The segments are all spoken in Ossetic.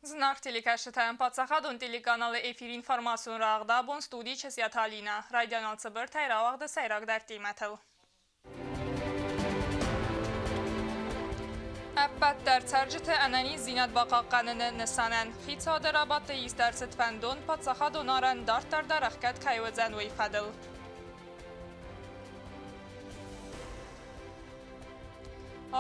Зынаргъ телекӕсджытӕн паддзахадон телеканалы эфир информацион рӕгъд абон студийы Чысиаты Алинӕ. Райдиан цыбыртӕй рауагъды сӕйрагдӕр темӕтыл. Ӕппӕт дӕр цӕрджыты ӕнӕниздзинад бахъахъхъӕныны нысанӕн хицауады рабадты ист ӕрцыд фӕндон паддзахадон арӕн дарддӕр дӕр ӕхгӕд кӕй уыдзӕн, уый фӕдыл.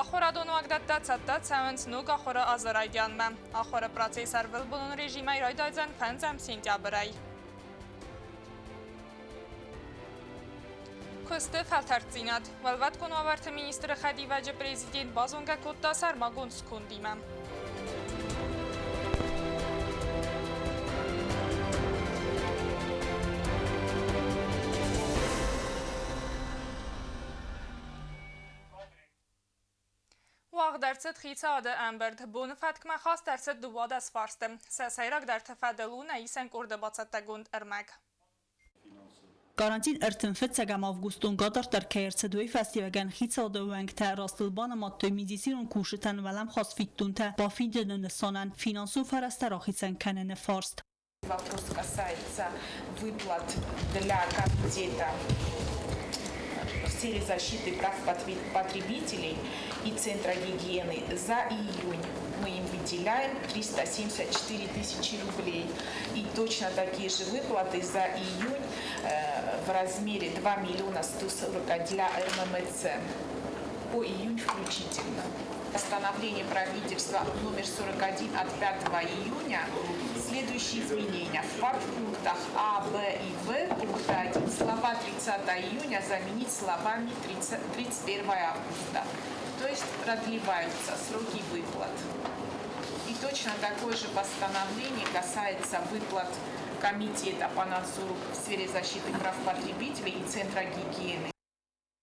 Ахуырадон уагдӕттӕ цӕттӕ цӕуынц ног ахуыры азы райдианмӕ. Ахуыры процесс ӕрвылбонон режимӕй райдайдзӕн фӕндзӕм сентябрӕй. Куысты фӕлтӕрддзинад. Уӕлвӕткон уавӕрты министры хӕдивӕджы президент базонгӕ кодта сӕрмагонд скондимӕ. Уагъд ӕрцыд хицауады ӕмбырд. Боны фӕткмӕ хаст ӕрцыд 12 фарсты. Сӕ сӕйрагдӕрты фӕдыл у нӕ исӕн къорды бацӕттӕгонд ӕрмӕг. Карантин 35 августон дарддӕр кӕй ӕрцыд, уый фӕстиуӕгӕн хицауады уӕнгтӕ растыл банымадтой медицинон кусджытӕн уӕлӕмхас фиддонтӕ бафидыны нысанӕн финансон фӕрӕзтӕ рахицӕн кӕныны фарст. Вопрос касается выплат для комитета в сфере защиты прав потребителей и Центра гигиены за июнь. Мы им выделяем 374 тысячи рублей. И точно такие же выплаты за июнь в размере 2 миллиона 140 для РММЦ по июнь включительно. Постановление правительства номер 41 от 5 июня следующие изменения. В подпунктах А, Б и В пункта 1 слова 30 июня заменить словами 30, 31 августа. То есть продлеваются сроки выплат. И точно такое же постановление касается выплат Комитета по надзору в сфере защиты прав потребителей и Центра гигиены.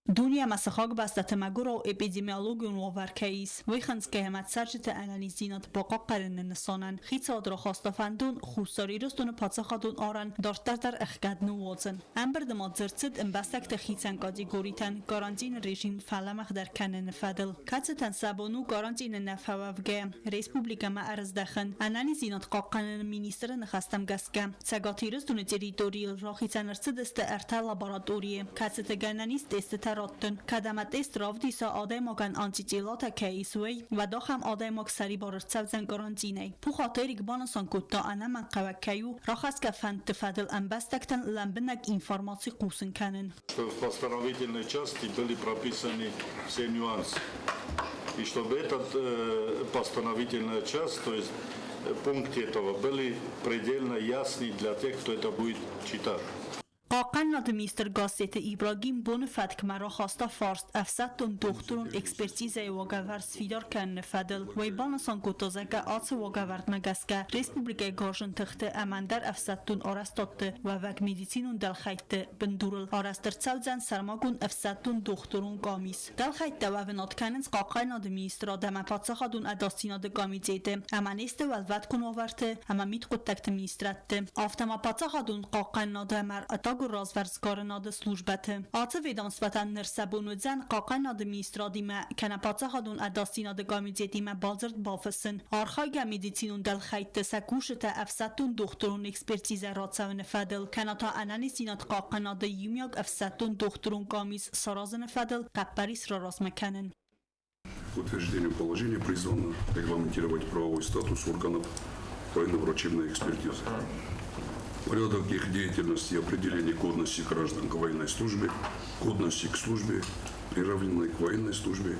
Дуне ӕмӕ сыхаг бӕстӕты мӕгуырау эпидемиологион уавӕр кӕй ис, уый хынцгӕйӕ ма цӕрджыты ӕнӕниздзинад бахъахъхъӕныны нысанӕн хицауад рахаста фӕндон Хуссар Ирыстоны паддзахадон арӕн дарддӕр дӕр ӕхгӕд ныууадзын. Ӕмбырды ма дзырд цыд ӕмбӕстӕгты хицӕн категоритӕн карантины режим фӕлӕмӕгъдӕр кӕныны фӕдыл, кӕцытӕн сӕ бон у карантины нӕ фӕуӕвгӕйӕ республикӕмӕ ӕрыздӕхын. Ӕнӕниздзинад хъахъхъӕныны министры ныхӕстӕм гӕсгӕ, Цӕгат Ирыстоны территорийыл рахицӕн ӕрцыдысты ӕртӕ лабораторийы, кӕцыты гӕнӕн ис тестытӕ раттын. Кӕд ӕмӕ тест равдиса адӕймагӕн антителатӕ кӕй ис, уый, уӕд ахӕм адӕймаг сӕрибар ӕрцӕудзӕн карантинӕй. Пухаты Эрик банысан кодта, ӕнӕмӕнгхъӕуӕг кӕй у рахӕсгӕ фӕндты фӕдыл ӕмбӕстӕгтӕн лӕмбынӕг информаци хъусын кӕнын. Что в постановительной части были прописаны все нюансы. И чтобы эта постановительная часть, то есть пункты этого были предельно ясны для тех, кто это будет читать. Хъахъхъӕнынады министр Гассеты Ибрагим боны фӕткмӕ рахаста фарст ӕфсӕддон дохтырон экспертизӕйы уагӕвӕрд сфидар кӕныны фӕдыл. Уый банысан кодта, зӕгъгӕ, ацы уагӕвӕрдмӕ гӕсгӕ республикӕйы гарзджын тыхты ӕмӕ ӕндӕр ӕфсӕддон арӕзтадты уӕвӕг медицинон дӕлхӕйтты бындурыл арӕзт ӕрцӕудзӕн сӕрмагонд ӕфсӕддон дохтырон къамис. Дӕлхӕйттӕ уӕвынад кӕнынц Хъахъхъӕнынады министрад ӕмӕ Паддзахадон ӕдасдзинады комитеты ӕмӕ не сты уӕлвӕткон уавӕрты ӕмӕ мидхъуыддӕгты министрадты, афтӕ ма Паддзахадон хъахъхъӕнынады ӕмӕ ӕддагон развӕрсгарынады службӕты. Ацы ведомствӕтӕн ныр сӕ бон уыдзӕн Хъахъхъӕнынады министрадимӕ кӕнӕ Паддзахадон ӕдасдзинады комитетимӕ бадзырд бафыссын, архайгӕ медицинон дӕлхӕйтты сӕ кусджытӕ ӕфсӕддон дохтырон экспертизӕ рацӕуыны фӕдыл, кӕнӕ та ӕнӕниздзинад хъахъхъӕнады иумиаг ӕфсӕддон дохтырон къамис саразыны фӕдыл хъӕппӕрис раразмӕ кӕнын. Утверждение положения призвано регламентировать правовой статус органов военно-врачебной экспертизы. Порядок их деятельности и определение годности граждан к военной службе, годности к службе, приравненной к военной службе,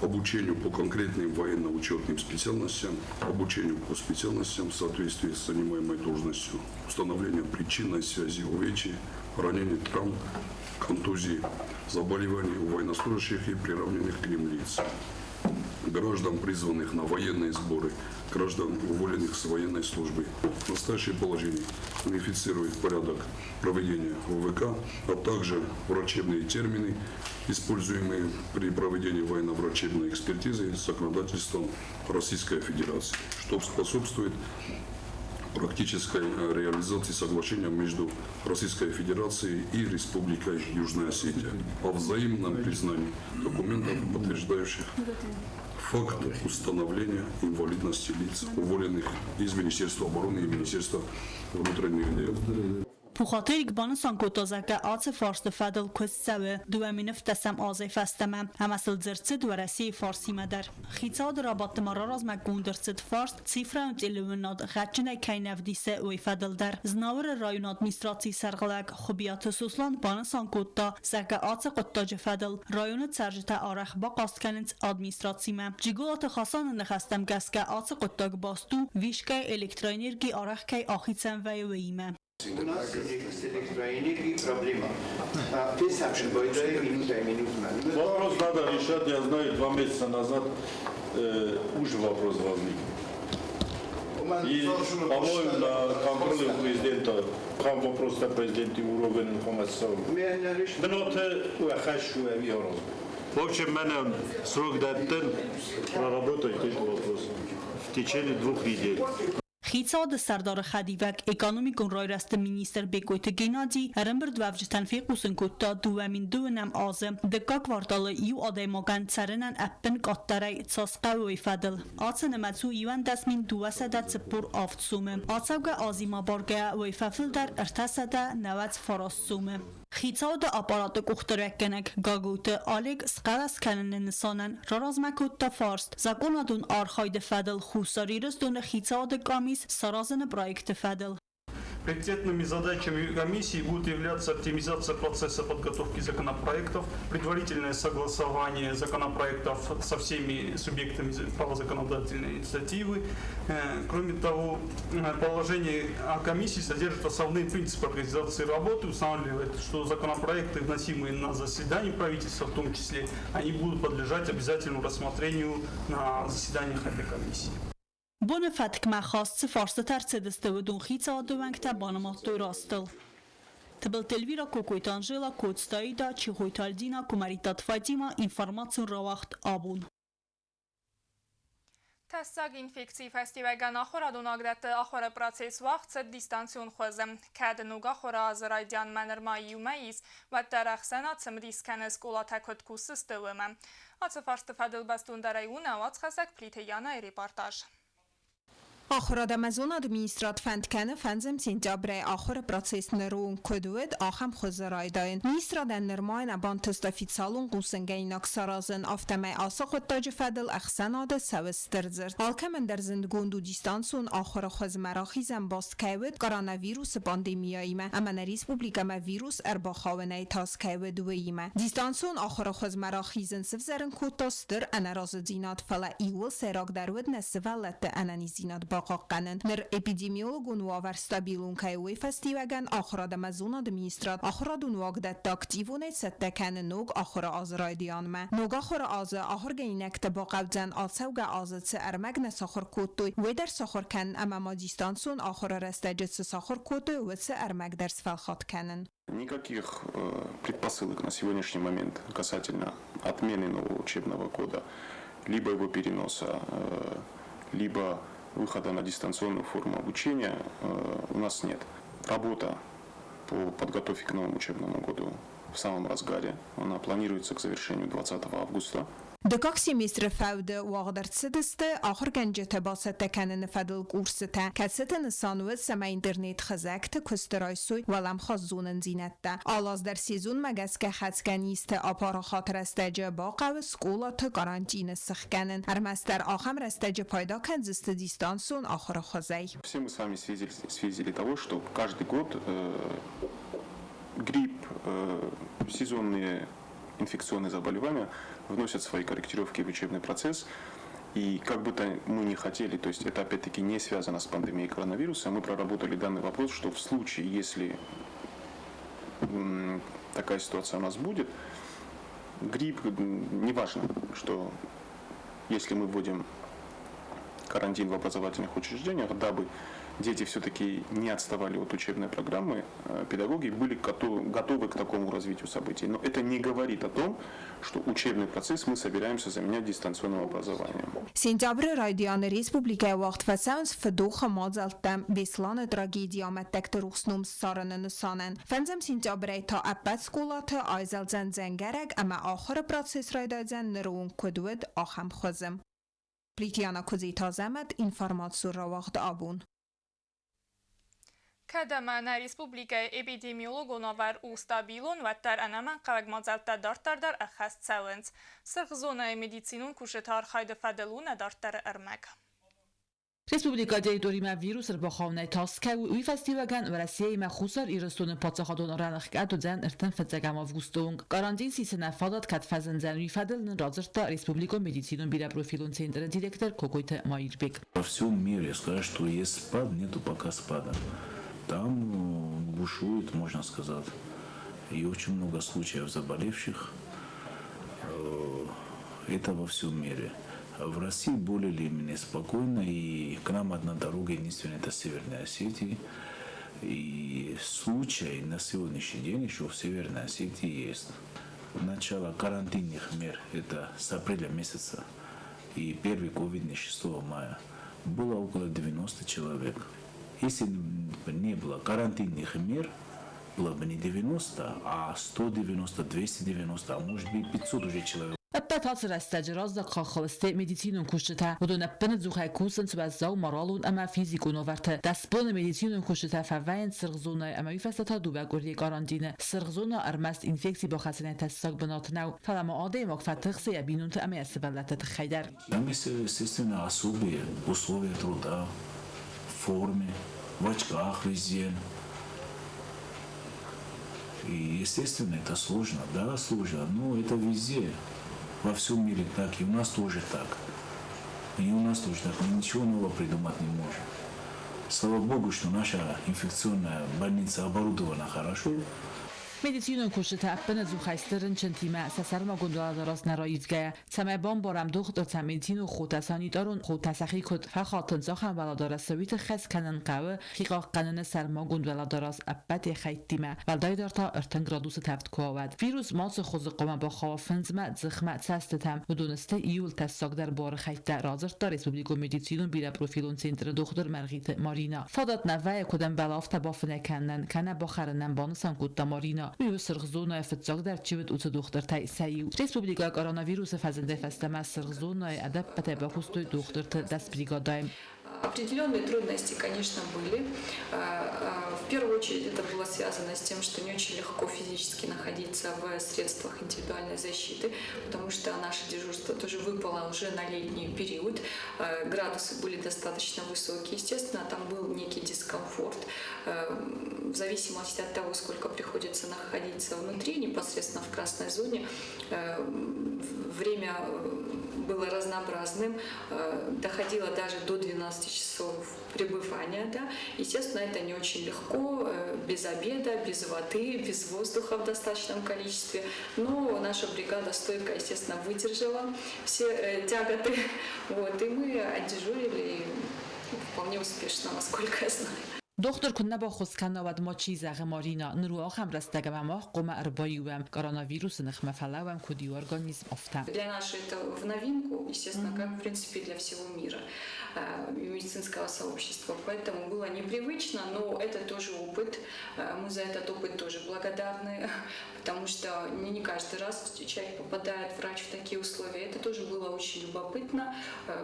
обучению по конкретным военно-учетным специальностям, обучению по специальностям в соответствии с занимаемой должностью, установлению причинной связи увечий, ранений, травм, контузий, заболеваний у военнослужащих и приравненных к ним лиц, граждан, призванных на военные сборы, граждан, уволенных с военной службы. Настоящее положение унифицирует порядок проведения ВВК, а также врачебные термины, используемые при проведении военно-врачебной экспертизы с законодательством Российской Федерации, что способствует практической реализации соглашения между Российской Федерацией и Республикой Южная Осетия о взаимном признании документов, подтверждающих факт установления инвалидности лиц, уволенных из Министерства обороны и Министерства внутренних дел. Пухаты Эрик банысан кодта, зӕгъгӕ, ацы фарсты фӕдыл куыст цӕуы 2017 азӕй фӕстӕмӕ ӕмӕ сыл дзырд цыд Уӕрӕсейы фарсимӕ дӕр. Хицауады рабадты ма раразмӕгонд ӕрцыд фарст, цифрӕйон телеуынынад гъӕдджынӕй кӕй нӕ вдисы, уый фӕдыл дӕр. Знауыры районы администрацийы сӕргълӕг Хуыбиаты Сослан банысан кодта, зӕгъгӕ, ацы хъуыддаджы фӕдыл районы цӕрджытӕ арӕх бахъаст кӕнынц администрацимӕ. Джиголаты Хасаны ныхӕстӕм гӕсгӕ ацы хъуыддаг баст у, вишкӕйы электроэнерги арӕх кӕй ахицӕн вӕййы, уыимӕ. У нас с электроэнергией проблема. Вопрос надо решать, я знаю, 2 месяца назад уже вопрос возник. И, по-моему, на контроле у президента, там вопрос на президенте уровень информационный. Минуты В общем, мене срок даттын проработать этот вопрос в течение 2 недель. Хицауады сӕрдары хӕдивӕг, экономикон райрӕзты министр Бекъойты Геннади ӕрӕмбырдуӕвджытӕн фехъусын кодта, 2012-ӕм азы дыккаг кварталы иу адӕймагӕн цӕрынӕн ӕппын къаддӕрӕй цас хъӕуы, уый фӕдыл. Ацы нымӕц у 21 247 сомы. Ацӕугӕ азимӕ абаргӕйӕ уый фӕфылдӕр 399 сомы. Хицауады аппараты къухдариуӕггӕнӕг Гаглойты Олег схъӕлӕс кӕныны нысанӕн раразмӕ кодта фарст закъонадон архайды фӕдыл Хуссар Ирыстоны хицауады къамис саразыны проекты фӕдыл. Приоритетными задачами комиссии будут являться оптимизация процесса подготовки законопроектов, предварительное согласование законопроектов со всеми субъектами правозаконодательной инициативы. Кроме того, положение о комиссии содержит основные принципы организации работы, устанавливает, что законопроекты, вносимые на заседание правительства в том числе, они будут подлежать обязательному рассмотрению на заседаниях этой комиссии. Боны фӕткмӕ хаст цы фарстытӕ ӕрцыдысты, уыдон хицауады уӕнгтӕ банымадтой растыл. Тыбылты Эльвира, Кокойты Анжела, Коцты Аида, Чихойты Альдина, Куымӕридтаты Фатима, информацион рауагъд «Абон». Тӕссаг инфекцийы фӕстиуӕгӕн ахуырадон уагдӕтты ахуыры процесс уагъд цыд дистанцион хуызы. Кӕд ног ахуыры азы райдианмӕ нырма иу мӕй ис, уӕддӕр ӕхсӕнад цымыдис кӕны скъолатӕ куыд кусдзысты, уымӕ. Ацы фарсты фӕдыл бӕстондӕрӕй у нӕ уацхӕссӕг Плиты Янайы репортаж. Ахуырад ӕмӕ зонады министрад фӕнд кӕны фӕндзӕм сентябрӕй ахуыры процесс ныры онг куыд уыд, ахӕм хуызы райдайын. Министрадӕн нырма нӕ бантыст официалон хъусынгӕнинаг саразын, афтӕмӕй ацы хъуыддаджы фӕдыл ӕхсӕнады цӕуы стыр дзырд. Алкӕмӕн дӕр зындгонд у дистанцион ахуыры хуызмӕ рахизӕн баст кӕй уыд коронавирусы пандемияимӕ ӕмӕ нӕ республикӕмӕ вирус ӕрбахауынӕй тас кӕй уыд, уыимӕ. Дистанцион ахуыры хуызмӕ рахизын сывзӕрын кодта стыр ӕнӕразыдзинад, фӕлӕ иууыл сӕйрагдӕр уыд нӕ сывӕллӕтты ӕнӕниздзинад бахъахъхъӕнын. Ныр эпидемиологон уавӕр стабилон кӕй у, уый фӕстиуӕгӕн Ахуырад ӕмӕ зонады министрад ахуырадон уагдӕтты активонӕй цӕттӕ кӕны ног ахуыры азы райдианмӕ. Ног ахуыры азы ахуыргӕнинӕгты бахъӕудзӕн ацӕугӕ азы цы ӕрмӕг нӕ сахуыр кодтой, уый дӕр сахуыр кӕнын ӕмӕ ма дистанцион ахуыры рӕстӕджы цы сахуыр кодтой, уыцы ӕрмӕг дӕр сфӕлхат кӕнын. Никаких предпосылок на сегодняшний момент касательно отмены нового учебного года, либо его переноса, либо выхода на дистанционную форму обучения у нас нет. Работа по подготовке к новому учебному году в самом разгаре. Она планируется к завершению 20 августа. Дыккаг семестры фӕуды уагъд ӕрцыдысты ахуыргӕнджыты бацӕттӕ кӕныны фӕдыл курсытӕ, кӕцыты нысан уыд, цӕмӕй интернет хызӕгты куысты райсой уӕлӕмхас зонындзинӕдтӕ. Алы аз дӕр сезонмӕ гӕсгӕ хӕцгӕ низты апарахаты рӕстӕджы бахъӕуы скъолаты карантины сыхгӕнын. Ӕрмӕстдӕр ахӕм рӕстӕджы пайда кӕндзысты дистанцион ахуыры хуызӕй. Все мы с вами свидетели того, что каждый год грипп, сезонные инфекционные заболевания вносят свои корректировки в учебный процесс. И как бы то мы ни хотели, то есть это опять-таки не связано с пандемией коронавируса, мы проработали данный вопрос, что в случае, если такая ситуация у нас будет, грипп, неважно, что если мы вводим Карантин в образовательных учреждениях, дабы дети все-таки не отставали от учебной программы, педагоги были готовы к такому развитию событий. Но это не говорит о том, что учебный процесс мы собираемся заменять дистанционным образованием. Сентябры райдианы республикӕйы уагъд фӕцӕуынц фыдохы мадзӕлттӕ Беслӕны трагедийы амӕттӕгты рухс ном ссарыны нысанӕн. Фӕндзӕм сентябрӕй та ӕппӕт скъолаты айзӕлдзӕн дзӕнгӕрӕг ӕмӕ ахуыры процесс райдайдзӕн ныры онг куыд уыд, ахӕм хуызы. Плитиана Куыдзиты Азӕмӕт, информацион рауагъд абон. Кӕд ӕмӕ нӕ республикӕйы эпидемиологон уавӕр у стабилон, уӕддӕр ӕнӕмӕнгхъӕуӕг мадзӕлттӕ дарддӕр дӕр ӕххӕст цӕуынц. Сырх зонӕйы медицинон кусджыты архайды фӕдыл у нӕ дарддӕры ӕрмӕг. Республикӕйы территоримӕ вирус ӕрбахауынӕй тас кӕй у, уый фӕстиуӕгӕн Уӕрӕсеимӕ Хуссар Ирыстоны паддзахадон арӕнӕхгӕд уыдзӕн 35 августы онг. Карантин сисынӕн фадат кӕд фӕзындзӕн, уый фӕдыл нын радзырдта Республикон медицинон бирӕпрофилон центры директор Кокойты Маирбег. Во всем мире сказать, что есть спад, нету пока спада. Там бушует, можно сказать, и очень много случаев заболевших. Это во всем мире. В России более или менее спокойно, и к нам одна дорога, единственная, это Северная Осетия. И случай на сегодняшний день еще в Северной Осетии есть. Начало карантинных мер, это с апреля месяца, и первый ковидный 6 мая, было около 90 человек. Если бы не было карантинных мер, было бы не 90, а 190, 290, а может быть 500 уже человек. Ӕппӕт ацы рӕстӕджы раззаг хаххыл сты медицинон кусджытӕ. Уыдон ӕппынӕдзухӕй кусынц уӕззау моралон ӕмӕ физикон уавӕрты. 10 боны медицинон кусджытӕ фӕвӕййынц сырх зонӕйы ӕмӕ уый фӕстӕ та дыууӕ къуырийы карантины. Сырх зонӕ ӕрмӕст инфекци бахӕцынӕй тӕссаг бынат нӕу, фӕлӕ ма адӕймаг фӕтыхсы йӕ бинонты ӕмӕ йӕ сывӕллӕтты тыххӕй дӕр. Там есть, естественно, особые условия труда, в форме, в очках везде. И, естественно, это сложно. Да, сложно, но это везде, во всем мире так, и у нас тоже так. И у нас тоже так. Мы ничего нового придумать не можем. Слава Богу, что наша инфекционная больница оборудована хорошо. Медицинон кусджытӕ ӕппынӕдзухӕй сты рынчынтимӕ, сӕ сӕрмагонд уӕлӕдарӕс нӕ раивгӕйӕ, цӕмӕй бамбарӕм дохтыртӕ, медицинон хотӕ, санитарон хотӕ сӕхи куыд фӕхатынц, ахӕм уӕлӕдарӕсы, уый тыххӕй скӕнын хъӕуы хихъахъхъӕныны сӕрмагонд уӕлӕдарӕс ӕппӕт йӕ хӕйттимӕ, уӕлдайдӕр та 30 градусы тӕвд куы уа, уӕд. Вирус мацы хуызы хъуамӕ бахауа фындзмӕ, дзыхмӕ, цӕстытӕм. Уыдон сты иууыл тӕссагдӕр буары хӕйттӕ, радзырдта Республикон медицинон бирӕпрофилон центры дохтыр Мӕргъиты Маринӕ. Фадат нӕ вӕййы, куыд ӕмбӕлы, афтӕ бафынӕй кӕнынӕн, кӕнӕ бахӕрынӕн, банысан кодта Маринӕ. Уый у сырх зонӕйы фыццагдӕр чи уыд, уыцы дохтыртӕй сӕ иу. Республикӕйы коронавирусы фӕзындӕй фӕстӕмӕ сырх зонӕйы ӕдӕппӕтӕй бакуыстой дохтырты 10 бригадӕйы. Определенные трудности, конечно, были. В первую очередь это было связано с тем, что не очень легко физически находиться в средствах индивидуальной защиты, потому что наше дежурство тоже выпало уже на летний период. Градусы были достаточно высокие. Естественно, там был некий дискомфорт. В зависимости от того, сколько приходится находиться внутри, непосредственно в красной зоне, время было разнообразным, доходило даже до 12 часов пребывания. Да. Естественно, это не очень легко, без обеда, без воды, без воздуха в достаточном количестве. Но наша бригада стойко, естественно, выдержала все тяготы. Вот, и мы отдежурили вполне успешно, насколько я знаю. Дохтыр куы нӕ баххуыс кӕна, уӕд ма чи зӕгъы Маринӕ, ныр у ахӕм рӕстӕг ӕмӕ мах хъуамӕ ӕрбаиу коронавирусы ныхмӕ фӕлӕууӕм, куыд иу организм, афтӕ. Для нас это в новинку, естественно, как в принципе для всего мира и медицинского сообщества. Поэтому было непривычно, но это тоже опыт. Мы за этот опыт тоже благодарны, потому что не каждый раз человек попадает, врач, в такие условия. Это тоже было очень любопытно,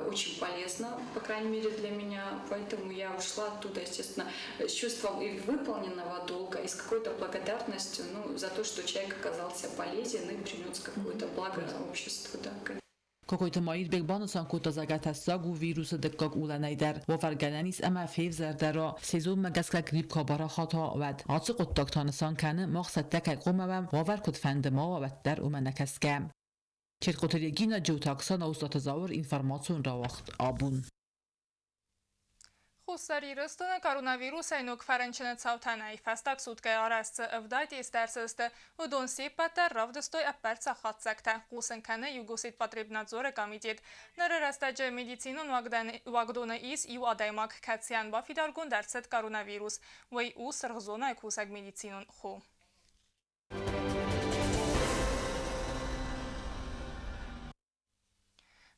очень полезно, по крайней мере для меня. Поэтому я ушла оттуда, естественно, с чувством и выполненного долга, и с какой-то благодарностью, ну, за то, что человек оказался полезен и принес какое-то благо обществу. Да, конечно. Кокойты Маирбег банысан кодта, зӕгъгӕ, тӕссаг у вирусы дыккаг уылӕнӕй дӕр. Уавӕр гӕнӕн ис ӕмӕ февзӕрдӕр уа, сезонмӕ гӕсгӕ грипп куы апарахат уа, уӕд. Ацы хъуыддаг та нысан кӕны, мах цӕттӕ кӕй хъуамӕ уӕм, уавӕр куыдфӕнды ма уа, уӕддӕр уымӕ нӕ кӕсгӕ. Черкъоты Регинӕ, Джиоты Оксана, Остъаты Зауыр, информацион рауагъд абон. Хуссар Ирыстоны коронавирусӕй ног фӕрынчыны цаутӕ нӕй. Фӕстаг суткӕйы арӕзт цы 70 тесты ӕрцыдысты, уыдон се ппӕт дӕр равдыстой ӕппӕрццаг хатдзӕгтӕ, хъусын кӕны Югосетпотребнадзоры комитет. Ныры рӕстӕджы медицинон уагдоны ис иу адӕймаг, кӕцыйӕн бафидаргонд ӕрцыд коронавирус. Уый у сырх зонӕйы кусӕг медицинон хо.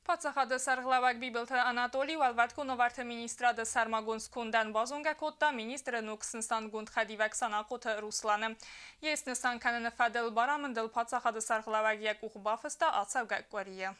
Паддзахады сӕргълӕууӕг Бибылты Анатолий Уӕлвӕткон уавӕрты министрады сӕрмагонд скондӕн базонгӕ кодта министры ног снысангонд хӕдивӕг Санахъоты Русланы. Йе снысан кӕныны фӕдыл барамындыл паддзахады сӕргълӕууӕг йӕ къух бафыста ацӕугӕ къуырийы.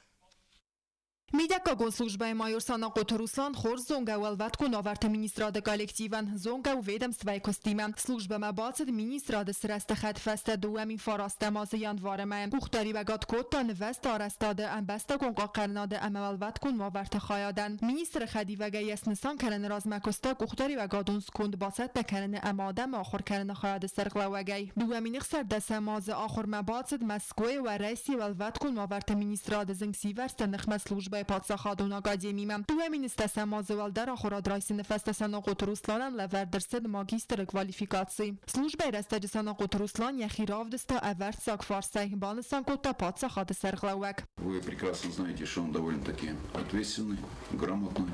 Мидӕггагон службӕйы майор Санахъоты Руслан хорз зонгӕ уӕлвӕткон уавӕрты министрады коллективӕн, зонгӕ у ведомствӕйы куыстимӕ. Службӕмӕ бацыд министрады сырӕзты хӕдфӕстӕ 2009 азы январы мӕйы. Къухдариуӕгад кодта нывӕзты арӕзтады, ӕмбӕстагон хъахъхъӕнынады ӕмӕ уӕлвӕткон уавӕрты хайадӕн. Министры хӕдивӕгӕй йӕ снысан кӕныны размӕ куыста къухдариуӕгадон сконд бацӕттӕ кӕныны ӕмӕ адӕмы ахуыр кӕныны хайады сӕргълӕууӕгӕй. 2016 азы ахуырмӕ бацыд Мӕскуыйы Уӕрӕсейы уӕлвӕткон уавӕрты министрады зынгсивӕрзты ныхмӕ службӕйы паддзахадон академимӕ. 2010 азы уӕлдӕр ахуырад райсыны фӕстӕ Санахъоты Русланӕн лӕвӕрд ӕрцыд магистры квалификаци. Службӕйы рӕстӕджы Санахъоты Руслан йӕхи равдыста ӕвӕрццаг фарсӕй, банысан кодта паддзахады сӕргълӕууӕг. Вы прекрасно знаете, что он довольно-таки ответственный, грамотный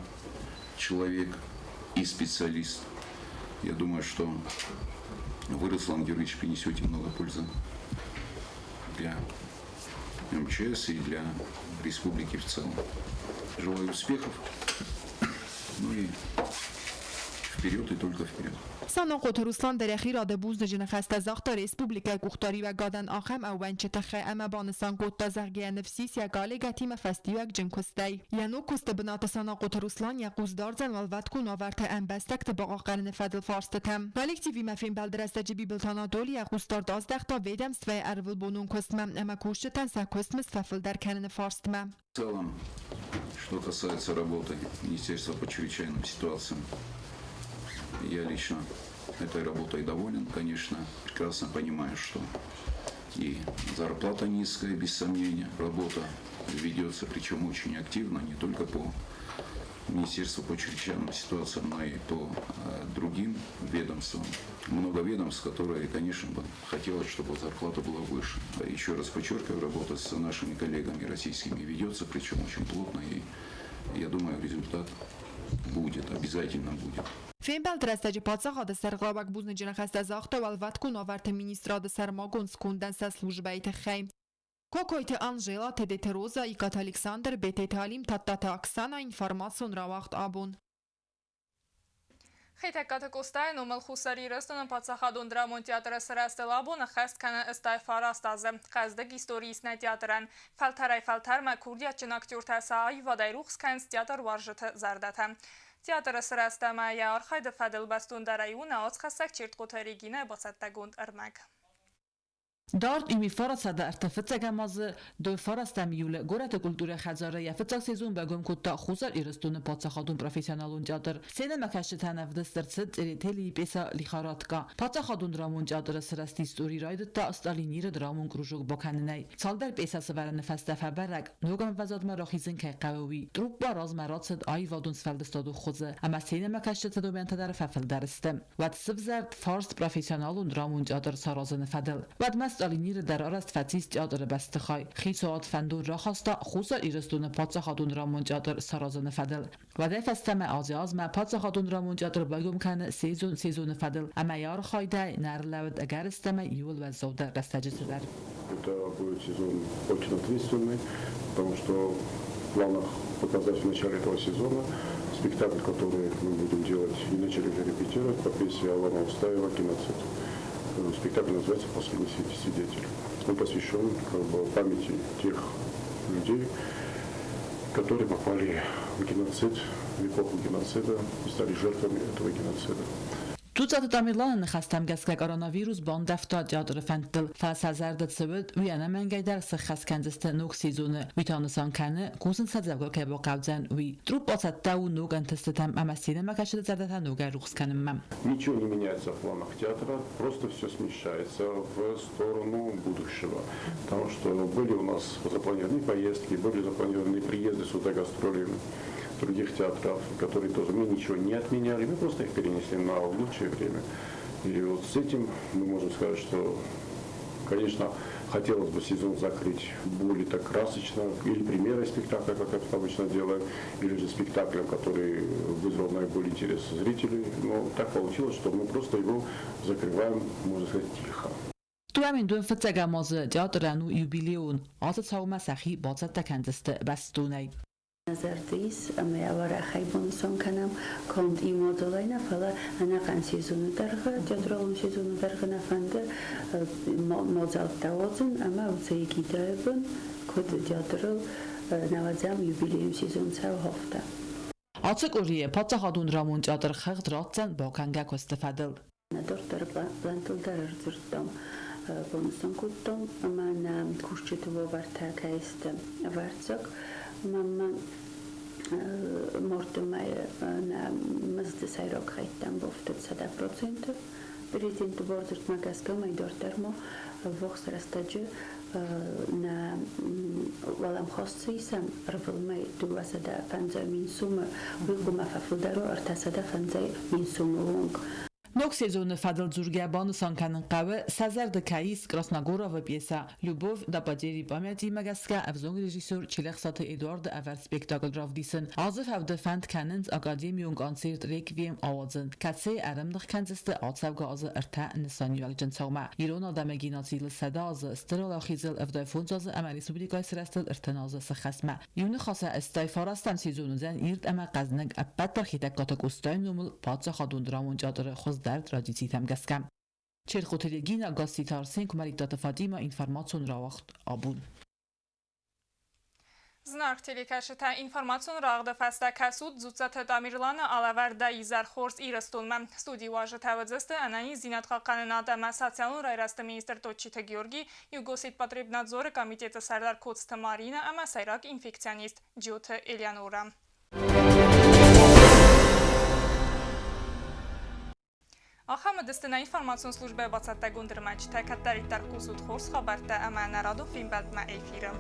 человек и специалист. Я думаю, что вы, Руслан Георгиевич, принесете много пользы для МЧС и для республики в целом. Желаю успехов, ну и вперед и только вперед. Санахъоты Руслан дӕр йӕхи рады бузныджы ныхӕстӕ загъта республикӕйы къухдариуӕгадӕн ахӕм ӕууӕнчы тыххӕй ӕмӕ банысан кодта, зӕгъгӕ, йӕ ныфс ис йӕ коллегӕтимӕ фӕстиуӕгджын куыстӕй. Йӕ ног куысты бынаты Санахъоты Руслан йӕ хъус дардзӕн уӕлвӕткон уавӕрты ӕмбӕстӕгты бахъахъхъӕныны фӕдыл фарстытӕм. Коллективимӕ фембӕлды рӕстӕджы Бибылты Анатоли йӕ хъусдард аздӕхта ведомствӕйы ӕрвылбонон куыстмӕ ӕмӕ кусджытӕн сӕ куыстмызд фӕфылдӕр кӕныны фарстмӕ. В целом, что касается работы Министерства по чрезвычайным ситуациям, я лично этой работой доволен, конечно, прекрасно понимаю, что и зарплата низкая, без сомнения, работа ведется, причем очень активно, не только по Министерству по чрезвычайным ситуациям, но и по другим ведомствам. Много ведомств, которые, конечно, бы хотелось, чтобы зарплата была выше. Еще раз подчеркиваю, работа с нашими коллегами российскими ведется, причем очень плотно, и я думаю, результат будет, обязательно будет. Фембӕлды рӕстӕджы паддзахады сӕргълӕууӕг бузныджы ныхӕстӕ загъта уӕлвӕткон уавӕрты министрады сӕрмагонд скондӕн сӕ службӕйы тыххӕй. Кокойты Анжела, Тедеты Роза, Икъаты Александр, Бететы Алим, Тадтаты Оксана, информацион рауагъд «Абон». Хетӕгкаты Къостайы номыл Хуссар Ирыстоны паддзахадон драмон театры сырӕзтыл абон ӕххӕст кӕны 89 азы. Хъӕздыг истори ис нӕ театрӕн. Фӕлтӕрӕй-фӕлтӕрмӕ курдиатджын актертӕ сӕ аивадӕй рухс кӕнынц театруарзджыты зӕрдӕтӕ. Театры сырӕзт ӕмӕ йӕ архайды фӕдыл бӕстондӕрӕй у нӕ уацхӕссӕг Чертхъоты Регинӕйы бацӕттӕгонд ӕрмӕг. Дард 1935 азы 29 июлы горӕты культурӕйы хӕдзары йӕ фыццаг сезон байгом кодта Хуссар Ирыстоны паддзахадон профессионалон театр. Сценӕмӕкӕсджытӕн ӕвдыст ӕрцыд Цъеретелийы пьесӕ «Лихорадка». Паддзахадон драмон театры сырӕзты истори райдыдта Сталиниры драмон кружок бакӕнынӕй. Цалдӕр пьесӕ сӕвӕрыны фӕстӕ фӕбӕрӕг, ног ӕмвӕзадмӕ рахизын кӕй хъӕуы, уый. Труппа размӕ рацыд аивадон сфӕлдыстады хуызы, ӕмӕ сценӕмӕкӕсджыты домӕнтӕ дӕр фӕфылдӕр сты. Уӕд сывзӕрд фарст профессионалон драмон театр саразыны фӕдыл. Уӕдмӕ Сталиниры дӕр арӕзт фӕцис театры бӕстыхай. Хицауад фӕндон рахаста Хуссар Ирыстоны паддзахадон драмон театр саразыны фӕдыл. Уӕдӕй фӕстӕмӕ азӕй-азмӕ паддзахадон драмон театр байгом кӕны сезон сезоны фӕдыл ӕмӕ йӕ архайдӕй нӕ ӕрлӕууыд ӕгӕрыстӕмӕй иууыл уӕззаудӕр рӕстӕджыты дӕр. Это будет сезон очень ответственный, потому что в планах показать в начале этого сезона спектакль, который мы будем делать и начали уже репетировать по пьесе Алана Устаева «Геноцид». Спектакль называется «Последний свидетель». Он посвящен как бы памяти тех людей, которые попали в геноцид, в эпоху геноцида и стали жертвами этого геноцида. Дзуццаты Тамерланы ныхӕстӕм гӕсгӕ коронавирус бандӕвта театры фӕндтыл, фӕлӕ сӕ зӕрды цы уыд, уый ӕнӕмӕнгӕй дӕр сыххӕст кӕндзысты ног сезоны. Уый та нысан кӕны, кусын сӕ дзӕвгар кӕй бахъӕудзӕн, уый. Труппа цӕттӕ у ног ӕнтыстытӕм ӕмӕ сценӕмӕкӕсджыты зӕрдӕтӕ ногӕй рухс кӕнынмӕ. Ничего не меняется в планах театра, просто все смещается в сторону будущего. Потому что были у нас запланированы поездки, были запланированы приезды сюда гастроли. других театров, которые тоже мы ничего не отменяли, мы просто их перенесли на лучшее время. И вот с этим мы можем сказать, что, конечно, хотелось бы сезон закрыть более так красочно, или премьерой спектакля, как это обычно делаем, или же спектаклем, который вызвал наиболее интерес зрителей. Но так получилось, что мы просто его закрываем, можно сказать, тихо. 2007 фыццӕгӕм азы театрӕн у юбилеон. Ацы цаумӕ сӕхи бацӕттӕ кӕндзысты бӕстонӕй. Нӕ зӕрды ис, ӕмӕ йӕ уӕрӕхӕй банысан кӕнӕм, канд иу мадзалӕй нӕ, фӕлӕ ӕнӕхъӕн сезоны дӕргъы, театралон сезоны дӕргъы нӕ фӕнды мадзӕлттӕ уадзын ӕмӕ уыцы эгидӕйы бын, куыд театрыл нӕуӕдзӕм юбилейон сезон цӕуы, афтӕ. Ацы къуырийы паддзахадон драмон театр хыгъд ратдзӕн бакӕнгӕ куысты фӕдыл. Нӕ дарддӕры плантыл дӕр ӕрдзырдтам, банысан кодтам, ӕмӕ нӕ кусджыты уавӕртӕ кӕй сты ӕвӕрццаг. Ӕмӕ ма марты мӕйы нӕ мызды сӕйраг хӕйттӕм бафтыд 100%. Президенты бардзырдмӕ гӕсгӕ мӕй дарддӕр ма ӕввахс рӕстӕджы нӕ уӕлӕмхас цы исӕм ӕрвылмӕй 250 000 сомы, уый хъуамӕ фӕфылдӕр уа 350 000 сомы онг. Ног сезоны фӕдыл дзургӕ банысан кӕнын хъӕуы, сӕ зӕрды кӕй ис Красногоровы пьесӕ «Любовь до потери памяти»-мӕ гӕсгӕ ӕвзонг режиссер Челӕхсаты Эдуарды ӕвӕрд спектакль равдисын. Азы фӕуды фӕнд кӕнынц академион концерт «Реквием» ауадзын, кӕцыйы ӕрӕмных кӕндзысты ацӕугӕ азы ӕртӕ нысаниуӕгджын цаумӕ. Ирон адӕмы геноциды 100 азы, Стыр Уӕлахизыл 75 азы ӕмӕ республикӕйы сырӕзтыл 30 азы сыххӕстмӕ. Иу ныхасӕй 89 сезон уыдзӕн ирд ӕмӕ хъӕзныг ӕппӕт дӕр Хетӕгкаты Къостайы номыл паддзахадон драмон театры хуыздӕр традицитӕм гӕсгӕ. Черхъоты Регина, Гасситы Арсен, Куымӕридтаты Фатимӕ, информацион рауагъд абон. Зынаргъ телекӕсджытӕ, информацион рагъды фӕстӕ кӕсут Дзуццаты Тамерланы алӕвӕрдӕй Изӕр хорз Ирыстонмӕ. Студийы уазджытӕ уыдзысты ӕнӕниздзинад хъахъхъӕнынад ӕмӕ социалон райрӕзты министр Тотчиты Георгий, Югосетпотребнадзоры комитеты сӕрдар Коцты Маринӕ ӕмӕ сӕйраг инфекционист Джиоты Элеонора. Ахӕм уыдысты нӕ информацион службӕйы бацӕттӕгонд ӕрмӕджытӕ. Кӕддӕриддӕр хъусут хорз хабӕрттӕ ӕмӕ нӕ радон фембӕлдмӕ эфиры.